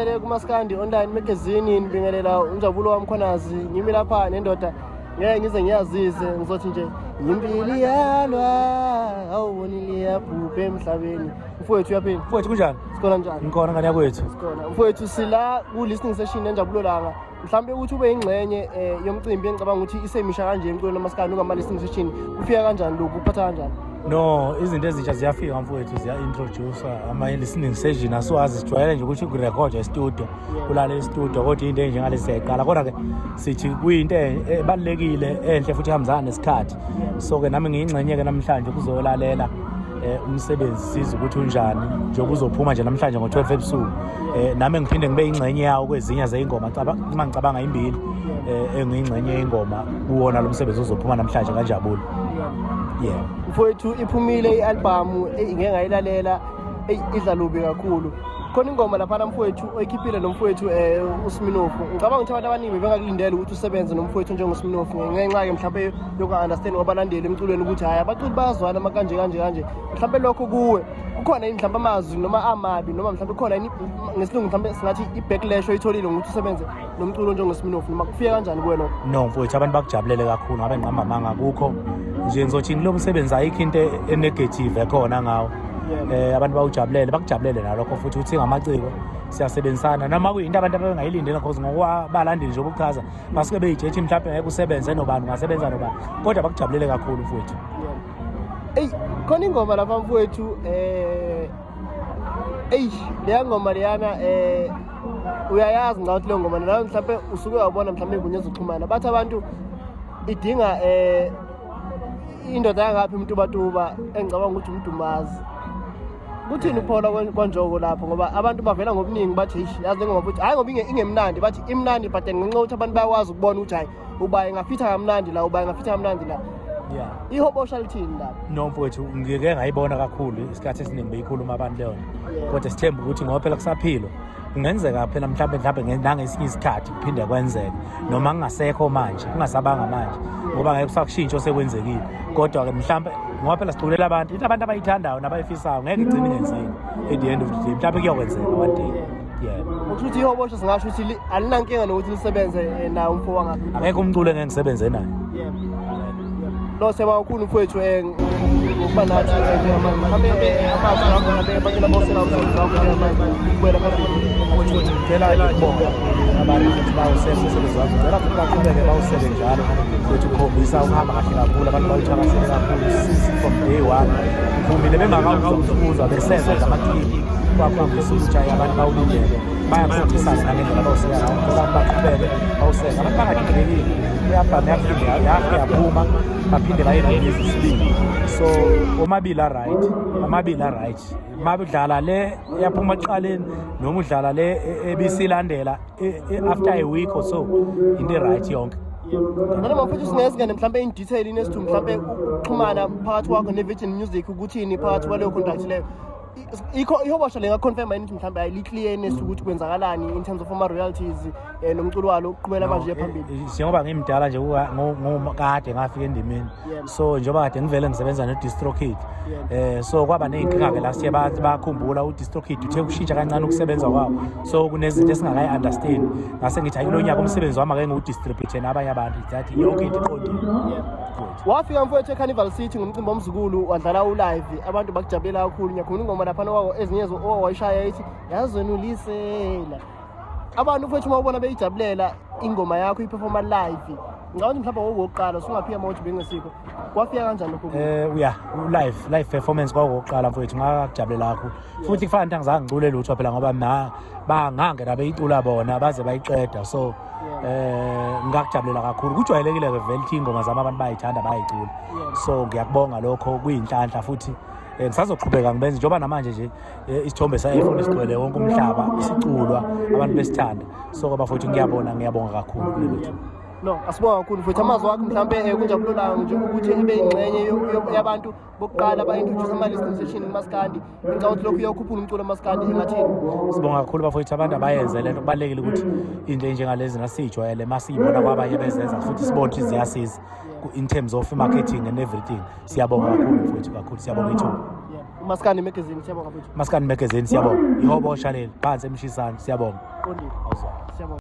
Kumaskandi Online Magazine, ngibingelela uNjabulo waMkhwanazi. Ngimi lapha nendoda ngeke ngize ngiyazise, ngizothi nje impilo iyalwa, awuboni liyabhubha emhlabeni. Mfowethu, uyaphila? Mfowethu, kunjani? Sikhona, njani? Ngikhona, ngane yakwethu. Sikhona, mfowethu. Sila ku-listening session eNjabulo Langa. Mhlawumbe ukuthi ube yingxenye yomcimbi engicabanga ukuthi isemisha kanje emculweni wamaskandi, ungama-listening session, kufika kanjani lokhu, kuphatha kanjani? No, izinto ezintsha ziyafika, mfowethu, ziya-introduce ama-listening session. Asiwazi, sijwayele nje ukuthi kurekhodwa e-studio, ulale e-studio, kodwa into enjengalezi siyayiqala. Kodwa-ke sithi kuyinto ebalulekile, enhle futhi ihambisana nesikhathi. So-ke nami ngiyingxenye-ke namhlanje kuzolalela umsebenzi, siza ukuthi unjani njengoba uzophuma nje namhlanje ngo-12 ebusuku. Nami ngiphinde ngibe yingxenye yawo kwezinye zey'ngoma, uma ngicabanga imbili engiyingxenye yengoma kuwona lo msebenzi ozophuma namhlanje kanjabulo, yeah. Mfowethu, iphumile i-albhamu, eyi, ngeke ngayilalela. Eyi, idla lubi kakhulu. Khona ingoma laphana, mfowethu, oyikhiphile nomfowethu uSminofu. Ngicabanga ukuthi abantu abaningi bebengakulindele ukuthi usebenze nomfowethu njengoSminofu, ngenxa-ke mhlawumbe yoku-understand kwabalandeli emculweni ukuthi hhayi, abaculi bayazwana ma kanje kanje kanje. Mhlawumbe lokho kuwe kukhona yini mhlawumbe amazwi noma amabi, noma mhlawumbe kukhona yini, ngesilungu mhlawumbe singathi i-backlash oyitholile ngokuthi usebenze nomculo njengoSminofu, noma kufike kanjani kuwe lokho? No, mfowethu, abantu bakujabulele kakhulu. Ngabe ngiqamba amanga, akukho nje. Ngizothi kulo msebenzi ayikho into e-negative ekhona ngawo. Abantu bawujabulele, bakujabulele nalokho futhi ukuthi ngamaciko siyasebenzisana, noma kuyinto abantu abengayilindela, cause ngokwabalandeli nje obuchaza basuke beyitshethi mhlawumbe ngeke usebenze nobani, ungasebenza nobani, kodwa bakujabulele kakhulu, mfowethu. Eyi, khona ingoma lapha, mfowethu, eyi, leya ngoma leyana, uyayazi ngathi leyo ngoma nawe mhlawumbe usuke wabona mhlawumbe ey'nkundleni zokuxhumana, bathi abantu idinga indoda yangaphi, uMtubatuba, engicabanga ukuthi uMdumazi. Kuthini ukuphola kwanjoko lapho? Ngoba abantu bavela ngobuningi bathi, "Eish, yazi le ngoma futhi hhayi ngoba ingemnandi." Bathi imnandi, but then ngenxa yokuthi abantu bayakwazi ukubona ukuthi hhayi, uba ingafitha kamnandi la, uba ingafitha kamnandi la. Ihobosha lithini lapho? No, mfowethu, ngike ngayibona kakhulu, isikhathi esiningi beyikhuluma abantu leyo nto, kodwa sithemba ukuthi ngoba phela kusaphilwa, kungenzeka phela mhlawumbe nangesinye isikhathi kuphinde kwenzeke, noma kungasekho manje, kungasabanga manje, ngoba ngeke kusakushintsha osekwenzekile. Kodwa-ke mhlawumbe ngoba phela siculela abantu into abantu abayithandayo nabayifisayo, ngeke igcine ingenzeki. At the end of the day, mhlawumbe kuyokwenzeka one day, yeah. Ukusho ukuthi ihobosha singasho ukuthi alinankinga nokuthi lisebenze naye umfo wangaphi? Akekho umculo engeke ngisebenze naye. Yebo. No, siyabonga kakhulu, mfowethu, ngokuba nathi njengamanje. Mhlawumbe amazwi akho mhlawumbe ebantwini abawusela umsebenzi wakho njengamanje ukubuyela phambili. Futhi ngicela ukubonga abantu ukuthi bawuseke umsebenzi wakho. Ngicela futhi baqhubeke bawuseke njalo futhi, ukhombisa ukuhamba kahle kakhulu, abantu bawuthakasele kakhulu since from day one uphumile, bengakawuzwa besenza nje ama-clip, kwakhombisa ukuthi hayi, abantu bawulindele, bayakhombisana nangendlela abawuseka ngayo. Ngicela abantu baqhubeke bawuseke, abantu bangadidekile. Uyabhama, yaphinde yafike yaphuma, baphinde bayi-release isibili, so omabili a-right, amabili a-right. Uma udlala le yaphuma ekuqaleni noma udlala le ebisilandela after a week or so, into e-right yonke. Nanoma futhi singezingene mhlawumbe in detail inesithu, mhlawumbe ukuxhumana phakathi kwakho ne-Virgin Music ukuthini phakathi kwaleyo contract leyo? Ikho ihobosha le nga-confirma yini ukuthi mhlawumbe ayili-clear nesithu ukuthi kwenzakalani in terms of ama-royalties nomculo walo ukuqhubela manje uye phambili? Njengoba ngimdala nje, kade ngafika endimeni, so njengoba kade ngivele ngisebenza no-DistroKid, so kwaba ney'nkinga-ke last year. Bathi bakhumbula u-DistroKid uthe kushintsha kancane ukusebenza kwawo, so kunezinto esingakayi-understand. Ngase ngithi hayi, kulo nyaka umsebenzi wami ake ngiwudistribute nabanye abantu, that yonke into iqondile. Good. Wafika, mfowethu, eCarnival City ngomcimbi womzukulu, wadlala u-live, abantu bakujabulela kakhulu. Ngiyakhumbula ingoma laphana wako ezinye owayishaya ithi "Yazonulisela". Abantu, mfowethu, uma ubona beyijabulela ingoma yakho iperforma live, ngicabanga ukuthi mhlawumbe wokokuqala usungaphika uma uthi bengesikho. Kwafika kanjani lokho kuwe? Uya live live performance kwakokuqala, mfowethu, ngakujabulela kakhulu futhi. Kufana nto angizange ngicule lutho phela, ngoba mina bangangena beyicula bona baze bayiqeda, so ngakujabulela kakhulu. Kujwayelekile ke vele ukuthi ingoma zami abantu bayayithanda, bayayicula, so ngiyakubonga lokho, kuyinhlanhla futhi. Ngisazoqhubeka ngibenze njengoba namanje nje isithombe sa-iPhone sigcwele wonke umhlaba, isiculwa, abantu besithanda. So kwaba futhi ngiyabona, ngiyabonga kakhulu kulelo thuba. No, asibonga kakhulu futhi. Amazwi akho mhlawumbe kuNjabulo Langa nje, ukuthi ebe ingxenye yabantu bokuqala ba-introduce ama-listening session kumaskandi, ngicabanga ukuthi lokhu uyawukhuphula umculo wamaskandi emathini. Sibonga kakhulu, bafowethu. Abantu abayenze lento. Kubalulekile ukuthi into enjengalezi nasiyijwayele masiyibona kwabanye bezenza futhi sibone ukuthi ziyasiza in terms of marketing and everything. Siyabonga kakhulu, mfowethu, kakhulu. Siyabonga ithuba. Maskandi Magazine, siyabonga mfethu. Maskandi Magazine, siyabonga. Ihobosha leli phansi emshisane, siyabonga. Qondile. Awuzwa. Siyabonga.